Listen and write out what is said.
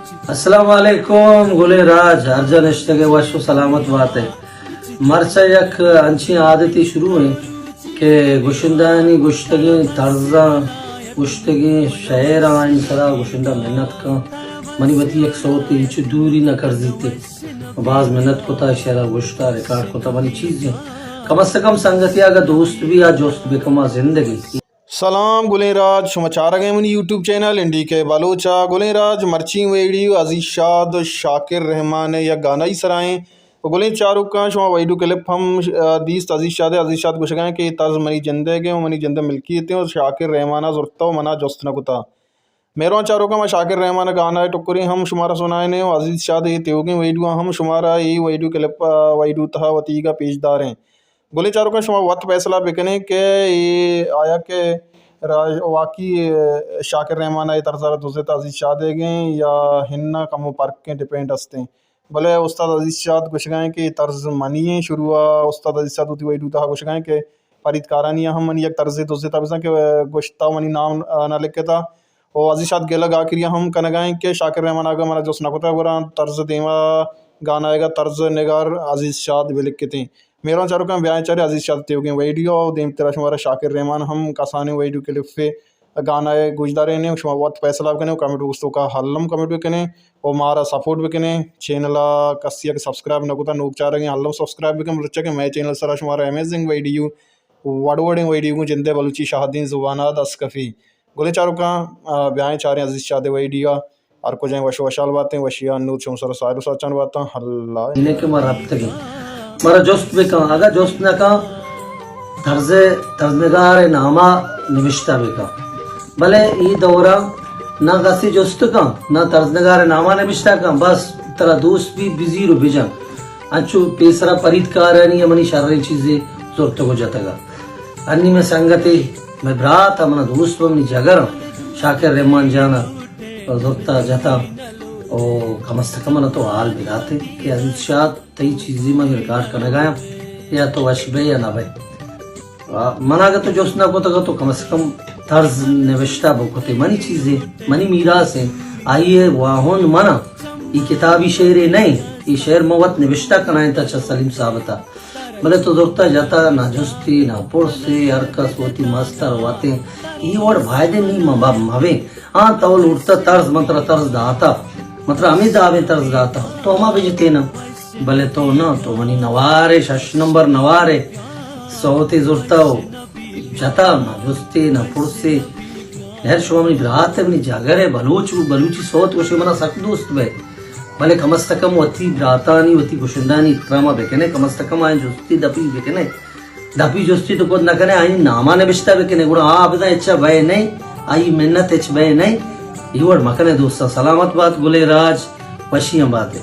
السلام علیکم گلیں راج، ہر جا نشتگے وش و سلامت باتے۔ مرچا یک انچیں عادتے شروع ایں کہ گشندہانی گشتگیں طرزاں، گشتگیں شعراں آئین سرا گشندہ منت کن۔ منی وتی یک سوتے انچو دوری نہ کرزیتے۔ باز منت کتا، شعرا گشتا، ریکارڈ کتا، منی چیزیں۔ کم از کم سنگتے اگہ دوست بی آ جست بکما زندگی۔ سلام گلیں راج، شما چارگ ء منی یوٹیوب چینل این ڈی کے بلوچ ء۔ گلیں راج، مرچی ویڈیو عزیز شاد شاکر رحمان ء یک گانائی سرائیں۔ و گلیں چاروکاں، شما ویڈیو کلپ ہم، آ، دیست عزیز شاد ء۔ عزیز شاد گوشگائیں کہ اے طرز منی جندے گے و منی جندے ملکیتے و شاکر رحمان ء زرتا و منا جست نہ کتا۔ مہروان چاروکاں، ما شاکر رحمان ء گانا ء ٹکریں ہم شمارا سنائینیں و عزیز شاد ء اے تیوگیں ویڈیو ہم شمارا اے ویڈیو کلپ ء ویڈیو تہا وتیگا پیش داریں۔ گلیں چاروکاں، شما وت فیصلہ بکنیں کہ اے آیا کہ راج، واقعی شاکر رحمان ء اے طرز ء را دزت عزیز شاد ء گیں یا ہنا، کمو پرکیں ڈیپینڈ ہستیں۔ بلے استاد عزیز شاد گوشگائیں کہ اے طرز منی ایں، شروع ء استاد عزیز شاد وتی ویڈیو تہا گوشگائیں کہ فرید کارانی ء ہم منی یک طرزے دزتا بزاں کہ گوشتا منی نام نہ لکھتا۔ و عزیز شاد گلگ آخری ء ہم کنگائیں کہ شاکر رحمان آگا منا جست نہ کتا، گڑا طرز دیما گانا آئیگا طرز نگار عزیز شاد بلکتیں۔ مہروان چاروکاں، بیائیں چارے عزیز شاد تیوگیں ویڈیو و دیمترا شمارا شاکر رحمان ہم کسانیں ویڈیو کلپے گانا ء گوشدارینیں، شما وت فیصلہ بکنیں و کمنٹ بکس توکا الم کمنٹ بکنیں و مارا سپورٹ بکنیں۔ چینل ء کسی ء کہ سبسکرائب نہ کتا، نوک چارگیں، الم سبسکرائب بکن، مرچا کہ مئے چینل سرا شمارا امیزنگ ویڈیو، وڑ وڑیں ویڈیو گوں جندے بلوچی شاہدین زبان ء دست کفی۔ گلیں چاروکاں، آ، بیائیں چاریں عزیز شاد ویڈیو ء۔ ہر کجائیں وش وشحال باتیں، وشی ء نود شمسر ساحر و ساچان باتاں۔ اللہ۔ انہیں کہ ما رپتگیں، مارا جست بکن، اگا جست نہ کن، طرز، طرزنگار ناما نوشتہ بکن۔ بلے ای دورا نہ کسی جست کن، نہ طرزنگار ناما نوشتہ کن، بس ترا دوست بی بزیر و بجن۔ انچو پیسرا فرید کارانی ء منی شریں چیزے زرتگ و جتگ ء۔ انی مئے سنگتے، مئے برات ء، منا دوست و منی جگر ء، شاکر رحمان جان ء زرتا جتا۔ او کم از کم منا تو حال بداتے کہ عزیز شاد تئی چیزے من ریکارڈ کنگایاں، یا تو وش بئے یا نہ بئے۔ آ، من اگہ تو جست نہ کتگ تو کم از کم طرز نوشتہ بکتے۔ منی چیزے، منی میراث ایں، آئی ء واہند من آں۔ ای کتابی شعرے نہ ایں، ای شعر من وت نوشتہ کنائینتا چہ سلیم صاحب تا۔ بلے تو زرتا جتا، نہ جستے، نہ پرسے، ہر کس وتی مستر وتیں۔ ای وڑ بایدیں نی مہ، مہ، مبیں۔ آں تو لوٹتا طرز، من ترا طرز داتا، من ترا ہمے دابیں طرز داتا، تو ہما بجتینا۔ بلے تو نہ، تو منی نوارے، شش نمبر نوارے، سوتے زرتا و جتا، نہ جستے، نہ پرسے۔ خیر، شما منی برات ئے، منی جگر ئے، بلوچ، بلوچی سوت گوشے، منا سک دوست بئے۔ بلے کم از کم وتی براتانی، وتی گشندہانی احترام ء بکنے، کم از کم آیاں جستی دپی بکنے۔ دپی جستی تو کت نہ کنے، آیانی ناما نبشتہ بکنے، گڑا آ ابدا ہچ بئے نئیں، آئی منت ہچ بئے نئیں۔ اے وڑ مکنے دوستاں، سلامت بات گلیں راج، وشیاں باتے۔